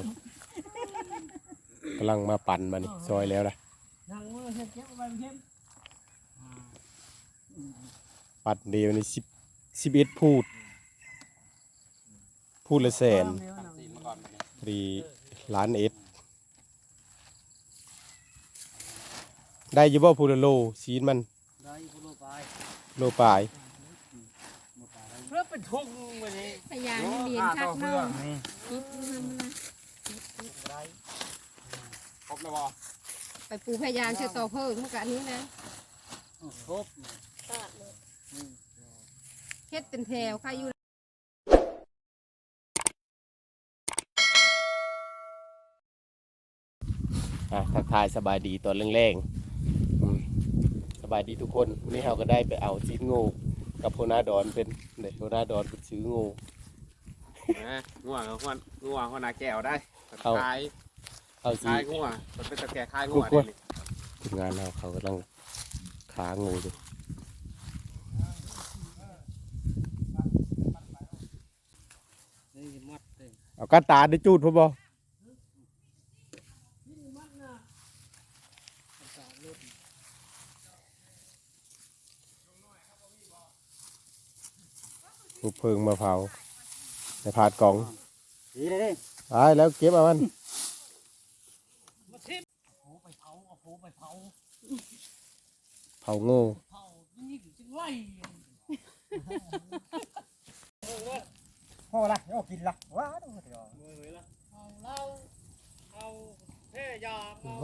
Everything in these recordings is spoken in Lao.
ກຳລັງມາປັ່ນບາດນີ້ ຊອຍແລ້ວລະ ປັ່ນເດ ບາດນີ້ ສິບ ສິບເອັດພູດ ພູດລະແສນ ພໍດີລ້ານເອັດ ໄດ້ຢູ່ບໍ່ ພູດລະໂລ ຊີ້ນມັນ ໄດ້ ໂລປາຍ ໂລປາຍ ອືມ ໂລປາຍ ເພື່ອເປັນທຸງມື້ນີ້ ພະຍາງ ໂອ້ ເລີນຄັກເນາະ ນີ້ ໄດ້ ຄົບແລ້ວບໍ່ ໄປປູພະຍາງໃສ່ຕໍ່ເພີ່ມ ມັນກະອັນນີ້ນະ ຄົບ ເຮັດເປັນແຖວ ໃຄຢູ່. ອ່າ ທັກທາຍສະບາຍດີຕອນແລງໆ ອືມ ສະບາຍດີທຸກຄົນ ມື້ນີ້ເຮົາກໍໄດ້ໄປເອົາຊີ້ນງົວກັບຫົວໜ້າດອນເພິ່ນເດ້ ຫົວໜ້າດອນເພິ່ນຊື້ງົວ ອ່າ ງົວກັບຫົວ ງົວຫົວໜ້າແກ້ວໄດ້ ເອົາ ຂາຍ ເອົາຊີ້ນ ຂາຍງົວ ເພິ່ນເປັນຕາແກ່ຂາຍງົວເດ້ນີ້ ທີມງານເຮົາເຂົາກຳລັງຂາງົວຢູ່ ເອົາການຕາໄດ້ຈູດພຸ້ນບໍ່? ເອົາເພີງມາເຜົາໃນພາດກອງ ດີເດ້ ຕາຍແລ້ວ ເກັບເອົາມັນ ເຜົາໂງ່ ເຜົານີ້ຈຶ່ງໄວ ພໍລະ ໂອ້ ກິນລະ ວ້າວ ເ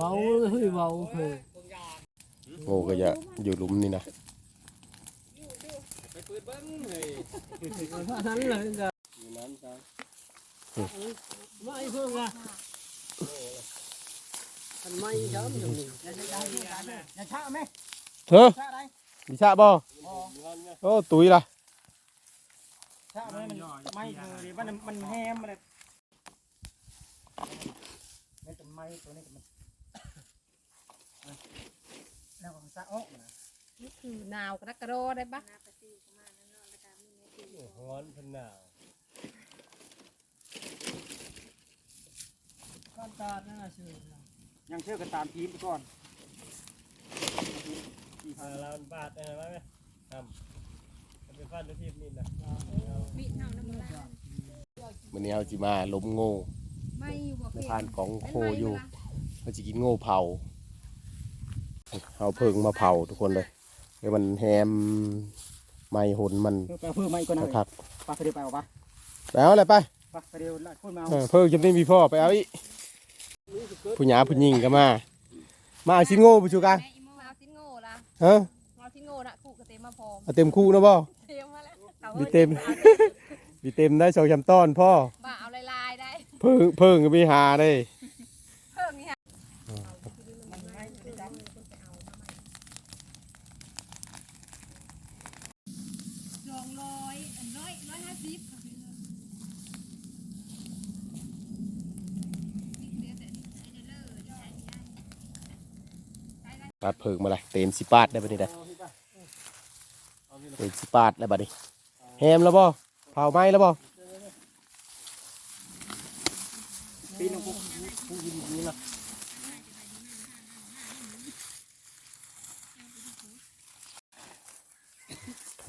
ວົ້າເຮີ້ຍ ເວົ້າເຮີ້ຍ ໂອ້ ກໍຢ່າຢູ່ລຸ່ມນີ້ນະ ໄປເປີດເບິ່ງເຮີ້ຍ ນັ້ນເລີຍ ຢູ່ນັ້ນຊະ ໄໝເພິ່ງລະ ຄັນໄໝເດີ ຢ່າຊ້າແມ່ ເຮີ້ຍ ຊະໄດ້ ມີຊະບໍ່? ໂອ້ ຕຸ້ຍລະ ຊະໄດ້ ມັນໄໝເດີ ມັນ ມັນແຮມມາເລີຍ ແມ່ນຕົ້ນໄມ້ຕົວນີ້ກໍມັນ ແລ້ວກໍຊະອອກນະ ນີ້ຄືໜາວກະດັກກະດໍໄດ້ປະ? ຮ້ອນເພິ່ນໜາວ ກ້ອນຕາດນັ້ນນະຊື່ ຍັງເຊື່ອກໍຕາມທີມໄປກ່ອນ ຫ້າລ້ານບາດ ເອົາໄວ້ໄວ້ ທຳ ເອົາໄປຟັນທີບນີ້ນະ ມີດເຮົານຳບໍ່ລະ ມື້ນີ້ເຮົາຊິມາລົມໂງ່ ໃນພານກອງໂຄຢູ່ ເຮົາຊິກິນໂງ່ເຜົາ ເຮົາເພີງມາເຜົາທຸກຄົນເດີ ໃຫ້ມັນແຮມໄໝຫົນມັນ ເອີ ໄປເອົາເພີງມາອີກກ່ອນນະ ຄັກໆ ໄປ ໄປເດີ ໄປເອົາປະ ໄປເອົາແຫຼະໄປ ໄປ ໄປເດີ ຫຼາຍຄົນມາເອົາ ເອີ ເພີງຈຳນີ້ມີພໍ ໄປເອົາອີກ ຜູ້ຫຍາຜູ້ຍິງກໍມາ ມາເອົາຊີ້ນໂງ່ຜູ້ຊຸກະ ມາເອົາຊີ້ນໂງ່ລະ ຮະ ເອົາຊີ້ນໂງ່ນະ ຄຸກະເຕັມມາພ້ອມ ເອົາເຕັມຄຸນະບໍ່ ເຕັມມາແລ້ວ ມີເຕັມ ມີເຕັມໄດ້ສອງສາມຕອນພໍ ວ່າເອົາຫຼາຍໆໄດ້ ເພິ່ງ ເພິ່ງກໍມີຫາໄດ້ ເພິ່ງນີ້ຫາ ສອງຮ້ອຍ ອັນ ຮ້ອຍ ຮ້ອຍຫ້າສິບ ຕັດເພິ່ງມາລະ ເຕັມຊິປາດໄດ້ບັດນີ້ໄດ໋ ເຕັມຊິປາດໄດ້ບັດນີ້ ແຮມແລ້ວບໍ່? ເຜົາໄໝ້ແລ້ວບໍ່? ປີນລົງ ຜູ້ ຜູ້ຢູ່ນີ້ລະ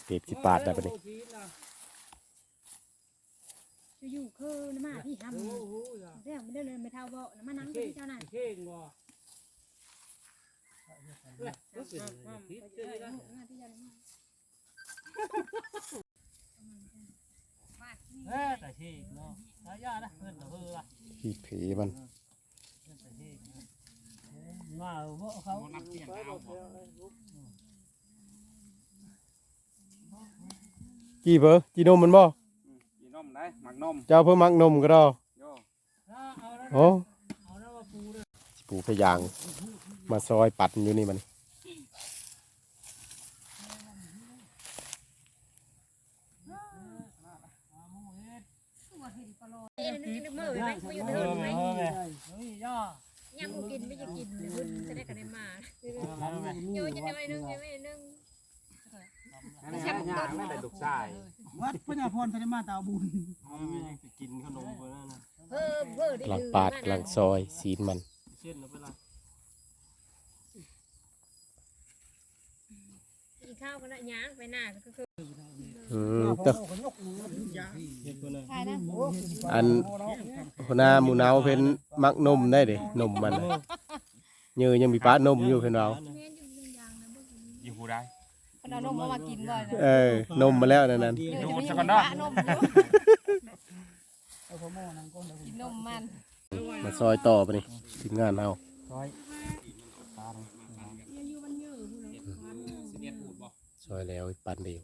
ເຕັມຊິປາດໄດ້ບັດນີ້ ຢູ່ໆຄືນະມາທີ່ຫຳ ໂອ້ໂຫ ແລ້ວ ແລ້ວແມ່ເຖົ້າເວົ້ານະ ມານັ່ງຢູ່ທີ່ເຈົ້ານັ້ນ ເກັ່ງບໍ່ ມາທີ່ເຈົ້ານັ້ນ ເອີ ຕາເທ່ເນາະ ຕາຢ້ານະ ເພິ່ນເຮີລະ ທີ່ເພມັນ ເອີ ເພິ່ນຕາເທ່ນະ ມາເອົາເບາະເຂົາ ຈີ່ເພີ ຈີ່ນົມມັນບໍ່? ອືມ ຈີ່ນົມໄດ໋ ໝາກນົມ ເຈົ້າເພີມັກນົມກະດໍ ໂດ ໂອ້ ຊິປູພະຍາງ ມາຊອຍປັນຢູ່ນີ້ບັດນີ້ ຍັງບໍ່ກິນ ໄມ່ຢາກກິນ ຫຶ່ນ ຈະໄດ້ກະໄດ້ມາ ໂຍຈະໜ້ອຍໜຶ່ງ ໜ້ອຍໜຶ່ງ ອັນນີ້ຫາຍາກແລ້ວໄດ໋ລູກຊາຍ ວັດພະຍາພອນ ໄດ້ມາຕາບຸນ ເອີ ແມ່ນ ຍັງຊິກິນຂະໜົມເພິ່ນນັ້ນນະ ກຳລັງປາດ ກຳລັງຊອຍຊີ້ນມັນ. ກິນເຂົ້າກັນນະ ຍ່າງໄປໜ້າກໍຄື ອືມ ເຈົ້າ ອັນຫົວໜ້າໝູເນົາເພິ່ນມັກນົມໄດ້ເດ້ ນົມມັນ ເຍີຍັງມີປະນົມຢູ່ເພິ່ນເວົ້າ ຢູ່ຜູ້ໃດ ເພິ່ນເອົານົມມາ ມາກິນບໍ່ ເອີ ນົມມາແລ້ວນັ້ນ ດູດຊະກ່ອນເນາະ ປະນົມຢູ່ ກິນນົມມັນ. ມາຊອຍຕໍ່ບາດນີ້ ທີມງານເຮົາ ຊອຍ ຊອຍແລ້ວປັນດຽວ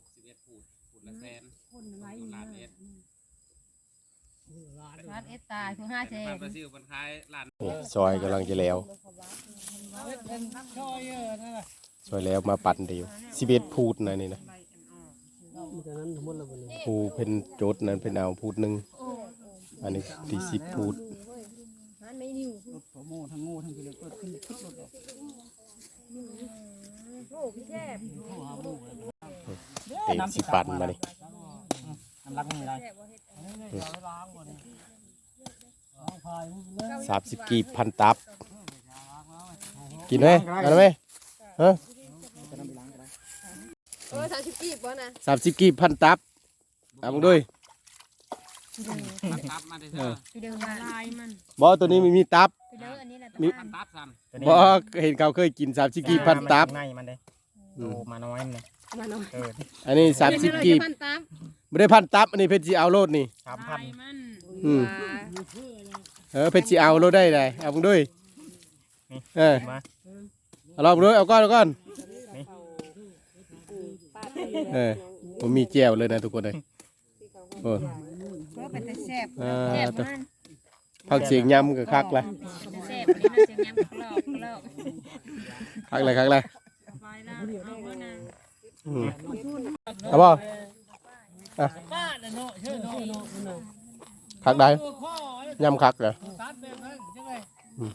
ລ້ານເອັດຕາຍ ຜູ້ຫ້າແສນ ນີ້ ຊອຍກຳລັງຈະແລ້ວ ຊອຍແລ້ວມາປັນດຽວ ສິບເອັດພູດນະນີ້ນະ ຜູ້ເພິ່ນຈົດນັ້ນເພິ່ນເອົາພູດໜຶ່ງ ອັນນີ້ທີ່ສິບພູດ ເຕັງຊິປັນມານີ້ ສາມສິບກີບພັນຕັບ ກິນເວີຍ ເອົາໄດ້ໄໝ ຮະ ເອີ ສາມສິບກີບບໍ່ນະ ສາມສິບກີບພັນຕັບ ເອົາເບິ່ງດູ ຕັບມາເດີ ເອີ ບໍ່ ໂຕນີ້ມີ ມີຕັບ ມີ ອັນນີ້ລະ ມີ ຕັບຊັ້ນ ບໍ່ ເຫັນເຂົາເຄີຍກິນສາມສິບກີບພັນຕັບ ໃນມັນເດ້ ອືມ ໂຕມານ້ອຍມັນເດ້ ມານ້ອຍ ເອີ ອັນນີ້ສາມສິບກີບ ພັນຕັບ ບໍ່ໄດ້ພັນຕັບ ອັນນີ້ເພິ່ນຊິເອົາໂລດນີ້ ສາມພັນ ອືມ ເອີ ເພິ່ນຊິເອົາໂລດໄດ້ໃດ ເອົາເບິ່ງດູ ນີ້ ເອີ ມາ ເອົາລອງເບິ່ງດູ ເອົາກ່ອນ ເອົາກ່ອນ ນີ້ ເອີ ບໍ່ມີແຈ່ວເລີຍນະທຸກຄົນເອີຍ ໂອ້ ເອີ ເປັນຕາແຊບ ອ່າ ແຊບ ຟັງສຽງຍຳກໍຄັກລະ ເປັນຕາແຊບ ເປັນສຽງຍຳກໍລອກ ກໍລອກ ຄັກລະ ຄັກລະ ສະບາຍລະ ເອົາເບິ່ງນະ ອືມ ເອົາບໍ່ ອ່ະ ຄັກໄດ໋ ຍຳຄັກເດີ ອືມ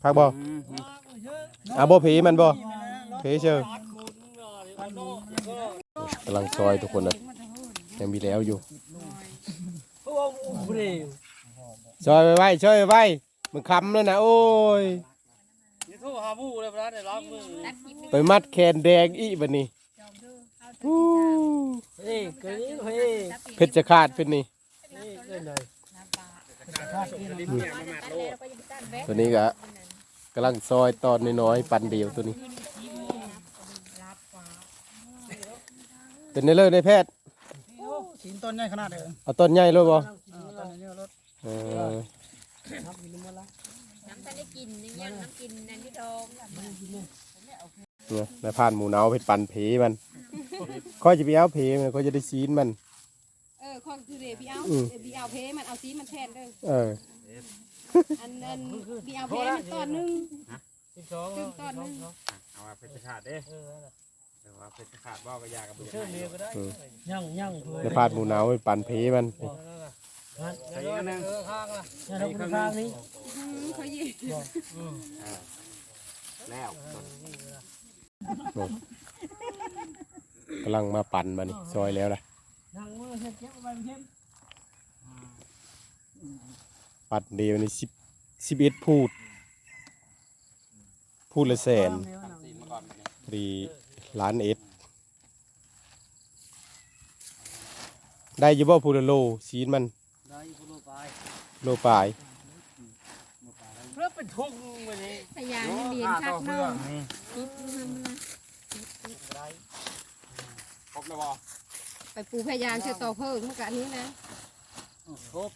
ຄັກບໍ່ ອ່ະ ບໍ່ເພມັນບໍ່ ເພເຊີ ກຳລັງຊອຍທຸກຄົນເດີ ຍັງມີແລ້ວຢູ່ ຊອຍໄວໆ ຊອຍໄວໆ ມັນຄ່ຳແລ້ວນະ ໂອ້ຍ ໂທຫາໝູ່ເລີຍ ບໍ່ໄດ້ລ້າງມື ໄປມັດແຂນແດງອີກບັດນີ້ ເອີ ເພດຈະຂາດເພິ່ນນີ້ ໂຕນີ້ກະກຳລັງຊອຍຕອນນ້ອຍໆ ປັນດຽວໂຕນີ້ ເປັນແນວເລີນາຍແພດ ຊີ້ນໂຕໃຫຍ່ຂະໜາດໃດ ເອົາໂຕໃຫຍ່ໂລດບໍ່ ເອີ ເອີ ນ້ຳທັນໄດ້ກິນ ຍັງຍ້ອນນ້ຳກິນນັ້ນຢູ່ທ້ອງ ເອີ ນາຍພານໝູເນົາເພິ່ນປັນເພມັນ ຂ້ອຍຈະໄປເອົາເພມັນ ຂ້ອຍຈະໄດ້ຊີ້ນມັນ ເອີ ຂ້ອຍຄືເດ ບີເອົາ ອືມ ເອີ ບີເອົາເພມັນ ເອົາຊີ້ນມັນແທນເດີ ເອີ ອັນ ອັນ ບີເອົາເພມັນຕອນໜຶ່ງ ສິບສອງ ຕອນໜຶ່ງ ເອົາວ່າເພິ່ນຈະຂາດເດ້ ເອີ ເອີ ວ່າເພິ່ນຈະຂາດບໍ່ກໍຢ່າກັບເພິ່ນ ອືມ ຍັງ ຍັງ ນາຍພານໝູເນົາໄປປັນເພມັນ ໃສ່ອີກອັນໜຶ່ງ ເອີ ຂ້າງລະ ໃສ່ອີກເຄິ່ງໜຶ່ງ ອືມ ເຂົາຍິງ ອືມ ອ່າ ແລ້ວ ກຳລັງມາປັນບາດນີ້ ຊອຍແລ້ວລະ ປັນເດວນີ້ ສິບ ສິບເອັດພູດ ພູດລະແສນ ພໍດີລ້ານເອັດ ໄດ້ຢູ່ບໍ່ ພູດລະໂລ ຊີ້ນມັນ ໄດ້ ໂລປາຍ ໂລປາຍ ເພື່ອເປັນທຸງໄວ້ນີ້ ພະຍາງນີ້ມີຄັກເນາະ ຄົບແລ້ວບໍ່ ໄປປູພະຍາງເທື່ອຕໍ່ເພີ່ມ ມັນກະອັນນີ້ນະ ຄົບ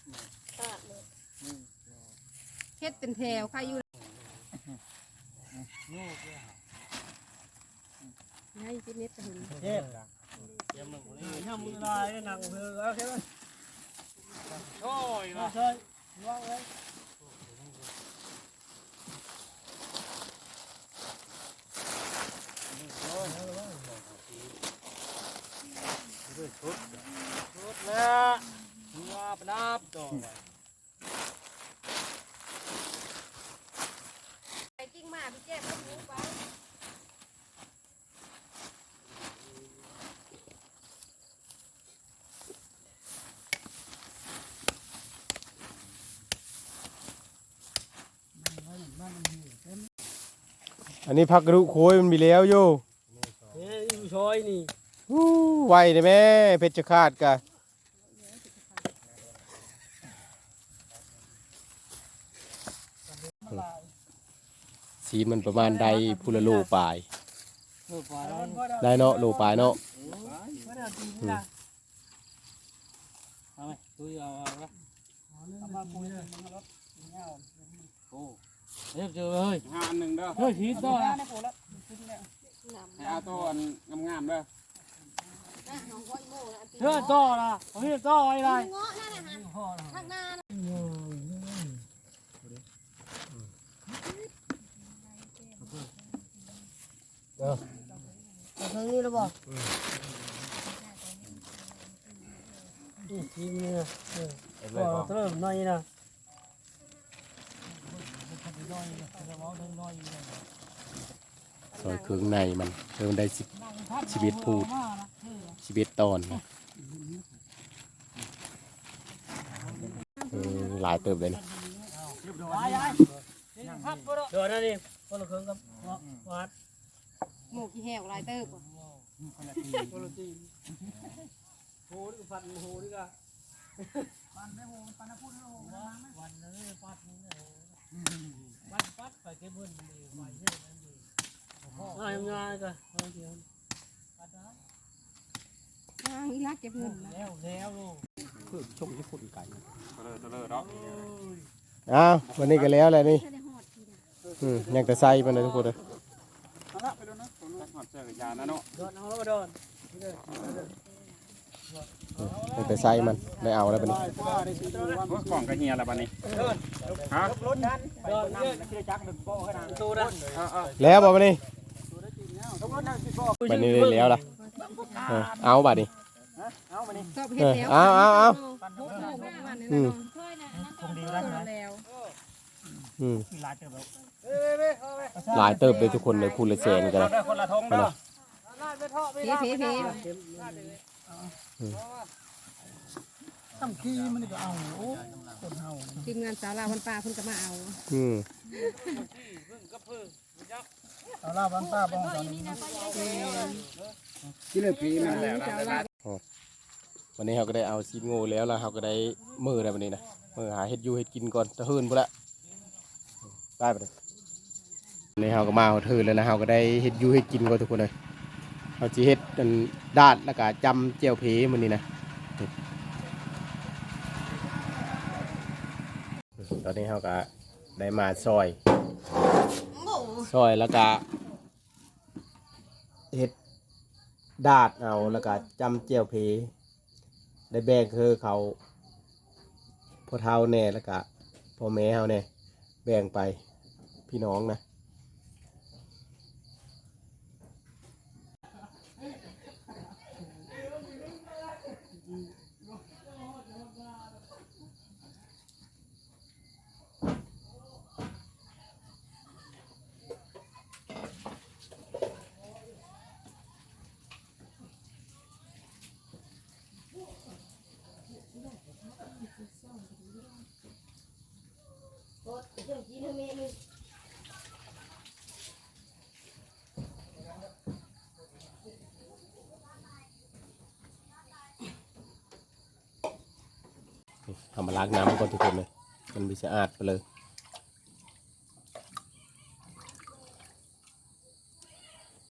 ເຮັດເປັນແຖວ ໃຄຢູ່ ໃຫ້ຕິດເນັດກະເຫັນ ເຈັບ ຍາມມື້ລາຍ ນັ່ງເຮືອ ໂອ້ຍ ຊ່ອຍ ວາງເລີຍ ສຸດ ສຸດແລ້ວ ເມືອປະດັບດອກ ໄປກິ້ງໝາ ໄປແຈກພວກໜູໄປ ເ ອັນນີ້ຜັກກະດຸໂຄຍມັນມີແລ້ວຢູ່ ເອີ ຢູ່ຊອຍນີ້ ອູ້ ໄວເດ້ແມ່ ເພັດຊະຄາດກະ ຊີນມັນປະມານໄດ້ພຸ້ນລະໂລປາຍ ໂລປາຍແລ້ວ ໄດ້ເນາະ ໂລປາຍເນາະ ອືມ ເອົາໄປ ຕຸ້ຍ ເອົາ ເອົາ ເອົາ ເອົາມາປຸຍເດີ ເອົາມາປຸຍເດີ ໂອ້ ເຮັດເດີເຮີ້ຍ ຫາອັນໜຶ່ງເດີ ເຮີ້ຍ ຮີດຕໍ່ລະ ໃຫ້ເອົາໂຕອັນງາມໆເດີ ເຮີ້ຍ ຕໍ່ລະ ເອົາຮີດຕໍ່ໄວ້ໄດ້ ເງາະນັ້ນນະ ທາງໜ້າ ເອີ ເອົາເທິງນີ້ລະບໍ່? ອືມ ອີກທີໜຶ່ງນະ ເອີ ເອົາເລີຍບໍ່? ເລີ່ມໜ້ອຍນະ ຊອຍເຄິ່ງໃນມັນ ເອີ ມັນໄດ້ສິບ ສິບເອັດພູດ ສິບເອັດຕອນນະ. ອືມ ຫຼາຍເຕີບເດ້ນີ້ ໂດນອັນນີ້ ຄົນລະເຄິ່ງກັບ ໝູກຂີ້ແຫ້ວຫຼາຍເຕີບ ຄົນລະທີມ ຄົນລະທີມ ໂຫນີ້ກໍພັນ ໂຫນີ້ກໍ ປັ່ນໄປໂຫ ປັ່ນນະພຸ້ນ ໂຫ ປັ່ນເລີຍ ປັ່ນນີ້ເລີຍ ປັ່ນ ປັ່ນໄປເກັບເງິນນີ້ ໄປເຮັດນັ້ນນີ້ ງ່າຍໆກໍ ງ່າຍ ອີ່ລັກເກັບເງິນນະ ແລ້ວ ແລ້ວໂລດ ເພິ່ນສົ່ງຍີ່ປຸ່ນໄກ ເລີດ ເລີດເນາະ ອ້າວ ວັນນີ້ກໍແລ້ວແຫຼະນີ້ ອືມ ຍັງແຕ່ໃສ່ມັນເດີທຸກຄົນເດີ ເອົາລະ ໄປໂລດນະ ຮອດເສື້ອກັບຢານະເນາະ ດອນເອົາລະ ດອນ ຕັ້ງແຕ່ໃສ່ມັນ ໄດ້ເອົາແລ້ວບັດນີ້ ໂອ້ຍ ກ້ອງກະເຫຍແລ້ວບັດນີ້ ຮະ ແລ້ວບໍ່ບັດນີ້ ບັດນີ້ໄດ້ແລ້ວລະ ເອີ ເອົາບັດນີ້ ເອົາ ເອົາ ເອົາ ອືມ ອືມ ຫຼາຍເຕີບເດ້ທຸກຄົນເດີ ພູລະແສນກໍໄດ້ ຄົນລະຖົງເດີ ເພ ເພ ເພ ອືມ ຕັ້ງທີ່ມັນກໍເອົາ ໂອ້ ຄົນເຮົາ ທີມງານສາວລາວບ້ານປ່າເພິ່ນກໍມາເອົາ ອືມ ສາວລາວບ້ານປ່າບໍ່ ກິນເລີຍພີມັນ ສາວລາວ ອໍ ວັນນີ້ເຮົາກໍໄດ້ເອົາຊີນໂງ່ແລ້ວ ແລ້ວເຮົາກໍໄດ້ເມືອແລ້ວບັດນີ້ນະ ເມືອຫາເຮັດຢູ່ເຮັດກິນກ່ອນ ຕະເຫີນພຸ້ນລະ ໄປບັດນີ້ ນີ້ເຮົາກໍມາຮອດເຮືອນແລ້ວນະ ເຮົາກໍໄດ້ເຮັດຢູ່ເຮັດກິນກ່ອນທຸກຄົນເອີຍ ເຮົາຊິເຮັດອັນດາດ ແລ້ວກໍຈ້ຳແຈ່ວເພມື້ນີ້ນະ ຕອນນີ້ເຮົາກໍໄດ້ມາຊອຍ ຊອຍແລ້ວກໍເຮັດດາດເອົາ ແລ້ວກໍຈ້ຳແຈ່ວເພ ໄດ້ແບ່ງຄືເຂົາ ພໍ່ເຖົ້າແດ່ ແລ້ວກະພໍ່ແມ່ເຮົາແດ່ ແບ່ງໄປພີ່ນ້ອງນະ ເຮົາມາລ້າງນ້ຳກ່ອນທຸກຄົນເລີຍ ມັນບໍ່ສະອາດໄປເລີຍ.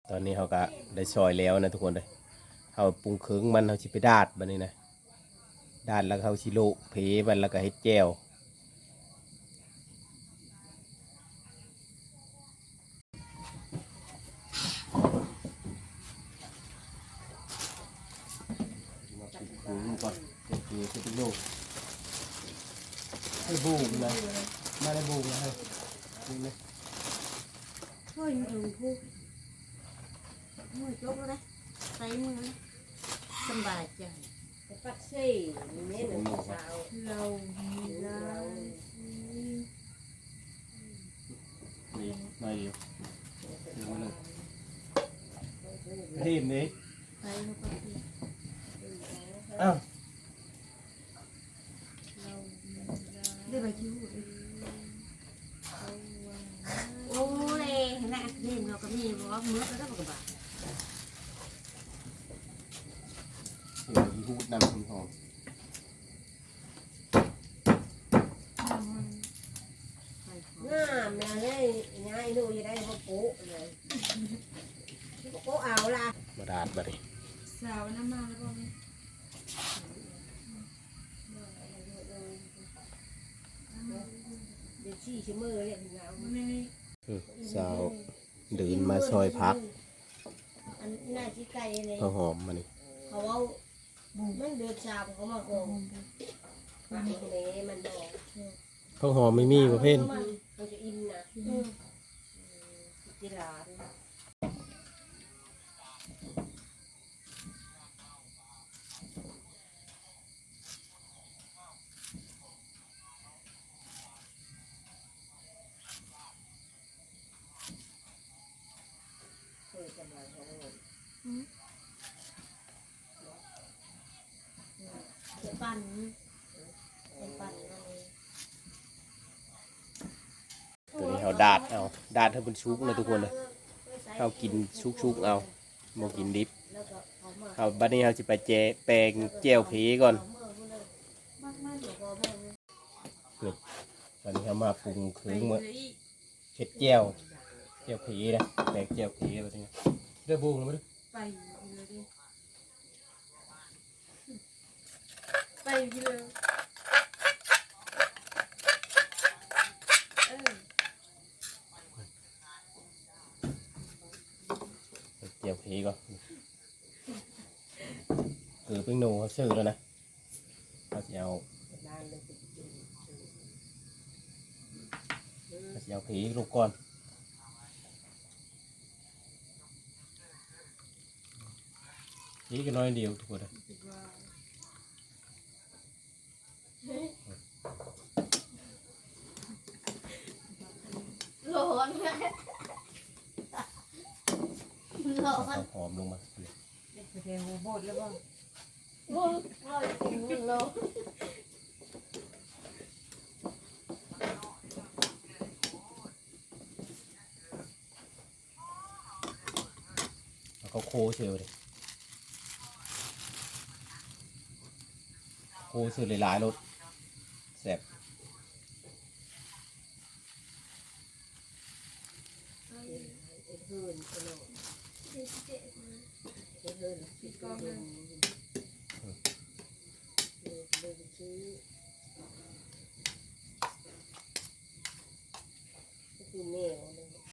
ຕອນນີ້ເຮົາກະໄດ້ຊອຍແລ້ວນະທຸກຄົນເດີ ເຮົາປຸງເຄິ່ງມັນ ເຮົາຊິໄປດາດບັດນີ້ນະ ດາດແລ້ວເຮົາຊິໂລະເພມັນ ແລ້ວກະເຮັດແຈ່ວ. ມາປຸງເຄິ່ງກ່ອນ ເຮັດເພ ເຮັດໂລະ ໃຫ້ໂບງນະ ມາໄດ້ໂບງນະ ເຮີ້ຍ ນີ້ນະ. ເຮີ້ຍ ມັນເຖິງພຸ້ນ ໂອ້ຍ ຈົບແລ້ວເດ້ ໃສ່ມື ສຳບາຍໃຈ ໄປປັກເຊ ແມ່ນ ເອົາ ເຫຼົ້າມີຫຼາຍ ນີ້ ໜ້ອຍດຽວ ເດີນມາເລີຍ ເຫັນເດ້ ໃສ່ເຂົ້າໄປ ອ້າວ. ໂອ້ຍ ຫັ້ນນະ ເຫັນບໍ່ ເໝືອດແລ້ວມັນກໍບາດ ເອີ ມີຮູດນຳ ຫອມ ງາມແລ້ວເລີຍ ຍ້າຍໜູຈະໄດ້ບໍ່ໂປະເລີຍ ບໍ່ໂປະເອົາລະ ມາດາດບັດນີ້ ສາວນຳມາແລ້ວບໍ່? ເປັນສີ່ຊົ່ວໂມງແລ້ວ ອືມ ສາວເດີນມາຊອຍຜັກ ອັນໜ້າຊິໄກ່ນີ້ ຜັກຫອມມານີ້ ເຂົາເວົ້າ ມັນເດືອນສາມເຂົາມາຂໍ ມັນແມ່ມັນບໍ່ ຜັກຫອມມີບໍ່ເພັນ? ມັນຈະອີ່ມນະ ອືມ ອືມ ທີ່ຮ້ານ ເອີ ຈະມາເຮົາ ອືມ ເອີ ຈະປັ່ນ ຈະປັ່ນອັນນີ້ ຕົວນີ້ເຮົາດາດເອົາ ດາດໃຫ້ມັນສຸກນະທຸກຄົນເດີ ເຮົາກິນສຸກໆເອົາ ບໍ່ກິນດິບ ເຮົາ ບັດນີ້ເຮົາຊິໄປແຈ ແປງແຈ່ວເພກ່ອນ ນີ້ ບັດນີ້ເຮົາມາປຸງເຄື່ອງ ເຮັດແຈ່ວ ແຈ່ວເພນະ ແປງແຈ່ວເພບັດນີ້ ເດີ ບຸ້ງ ມາເດີ ໄປເລີຍເດີ ໄປເລີຍ ເອີ ແຈ່ວເພກ່ອນ ເກືອແປ້ງນົວເຮົາຊື້ແລ້ວນະ ເຮົາຊິເອົາ ເຮົາຊິເອົາເພລົງກ່ອນ ເພກໍໜ້ອຍດຽວທຸກຄົນ ຮ້ອນ ຮ້ອນ ເອົາຫອມລົງມາ ເຮັດແທ້ໆ ໂອ້ ໂບດແລ້ວບໍ່? ໂອ້ ຮ້ອນຈິງ ມັນຮ້ອນ. ເອົາເຂົ້າໂຄໃສ່ເລີຍ ໂຄໃສ່ຫຼາຍໆໂລດ ແຊບ.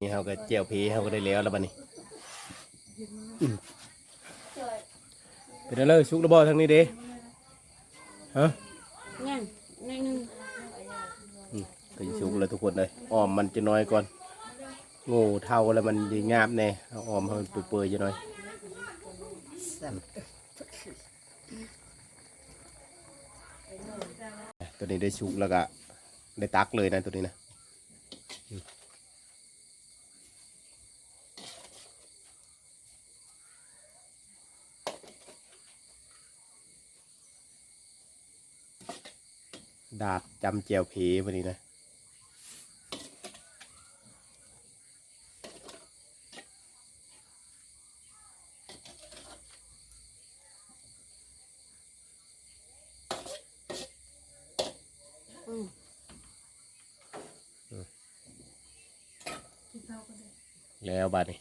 ນີ້ເຮົາກໍແຈ່ວເພເຮົາກໍໄດ້ແລ້ວລະບັດນີ້. ອືມ ເປັນແນວໃດ ສຸກແລ້ວບໍ່ທາງນີ້ເດ້? ຮະ? ຍັງໜ້ອຍໜຶ່ງ. ອືມ ກໍຊິສຸກແລ້ວທຸກຄົນເອີຍ ອ້ອມມັນຈັກໜ້ອຍກ່ອນ ໂງ່ເຖົ້າແລ້ວມັນຊິຫຍາບແດ່ ເອົາອ້ອມໃຫ້ມັນເປື່ອຍໆຈັກໜ້ອຍ. ຕົວນີ້ໄດ້ສຸກແລ້ວກໍໄດ້ຕັກເລີຍນະ ຕົວນີ້ນະ. ດາດຈ້ຳແຈ່ວເພມື້ນີ້ນະ. ອືມ ອືມ ກິນເຂົ້າກັນເດີ ແລ້ວບາດນີ້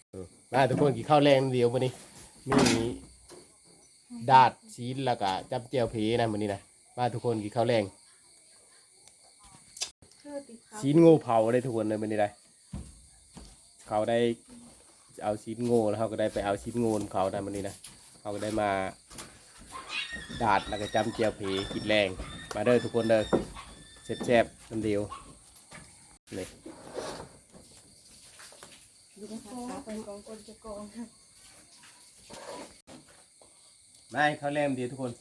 ເອີ ມາທຸກຄົນກິນເຂົ້າແລງນຳດຽວມື້ນີ້ ມີດາດຊີ້ນ ແລ້ວກະຈ້ຳແຈ່ວເພນະມື້ນີ້ນະ. ມາທຸກຄົນກິນເຂົ້າແລງ. ຊີ້ນໂງ່ເຜົາເດ້ທຸກຄົນເດີ ມື້ນີ້ໄດ໋ ເຂົາໄດ້ເອົາຊີ້ນໂງ່ ແລ້ວເຮົາກໍໄດ້ໄປເອົາຊີ້ນໂງ່ນຳເຂົານະມື້ນີ້ນະ. ເຮົາກໍໄດ້ມາດາດ ແລ້ວກໍຈ້ຳແຈ່ວເພກິນແລງ. ມາເດີທຸກຄົນເດີ ແຊບໆນຳດຽວ. ນີ້ ມາກິນເຂົ້າແລງນຳດຽວທຸກຄົນ.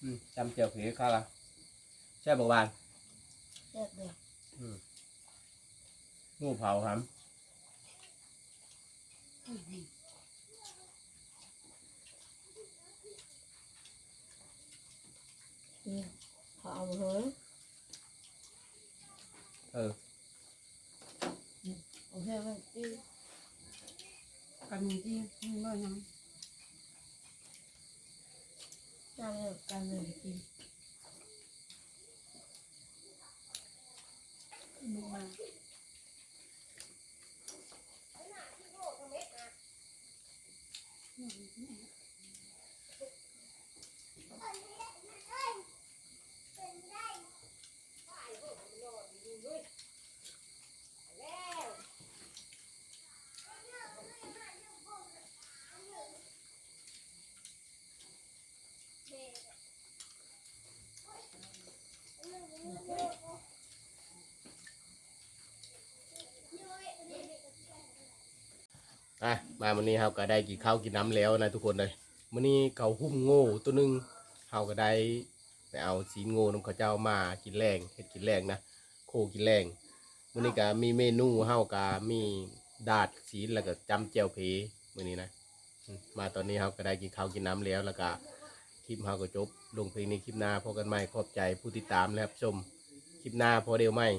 ອືມ ຈ້ຳແຈ່ວເພຄັກລະ ແຊບບໍ່ຫວານ? ແຊບເດີ. ອືມ ໂງ່ເຜົາຫຳ. ອືມ ອືມ ກັນກິນເບິ່ງຫຍັງ ຈານເລີກກັນເລີຍກິນ ອ່ະ ມາມື້ນີ້ເຮົາກໍໄດ້ກິນເຂົ້າກິນນ້ຳແລ້ວນະທຸກຄົນເອີຍ. ມື້ນີ້ເຂົາຫຸ້ມໂງ່ໂຕໜຶ່ງ ເຮົາກໍໄດ້ໄປເອົາຊີ້ນໂງ່ນຳເຂົາເຈົ້າມາກິນແລງ ເຮັດກິນແລງນະ ໂຄກິນແລງ. ມື້ນີ້ກໍມີເມນູ ເຮົາກໍມີດາດຊີ້ນ ແລ້ວກໍຈ້ຳແຈ່ວເພມື້ນີ້ນະ. ອືມ ມາຕອນນີ້ເຮົາກໍໄດ້ກິນເຂົ້າກິນນ້ຳແລ້ວ ແລ້ວກໍຄລິບເຮົາກໍຈົບລົງພຽງນີ້. ຄລິບໜ້າພົບກັນໃໝ່. ຂອບໃຈຜູ້ຕິດຕາມ ແລະ ຮັບຊົມ. ຄລິບໜ້າພໍ້ດຽວໃໝ່.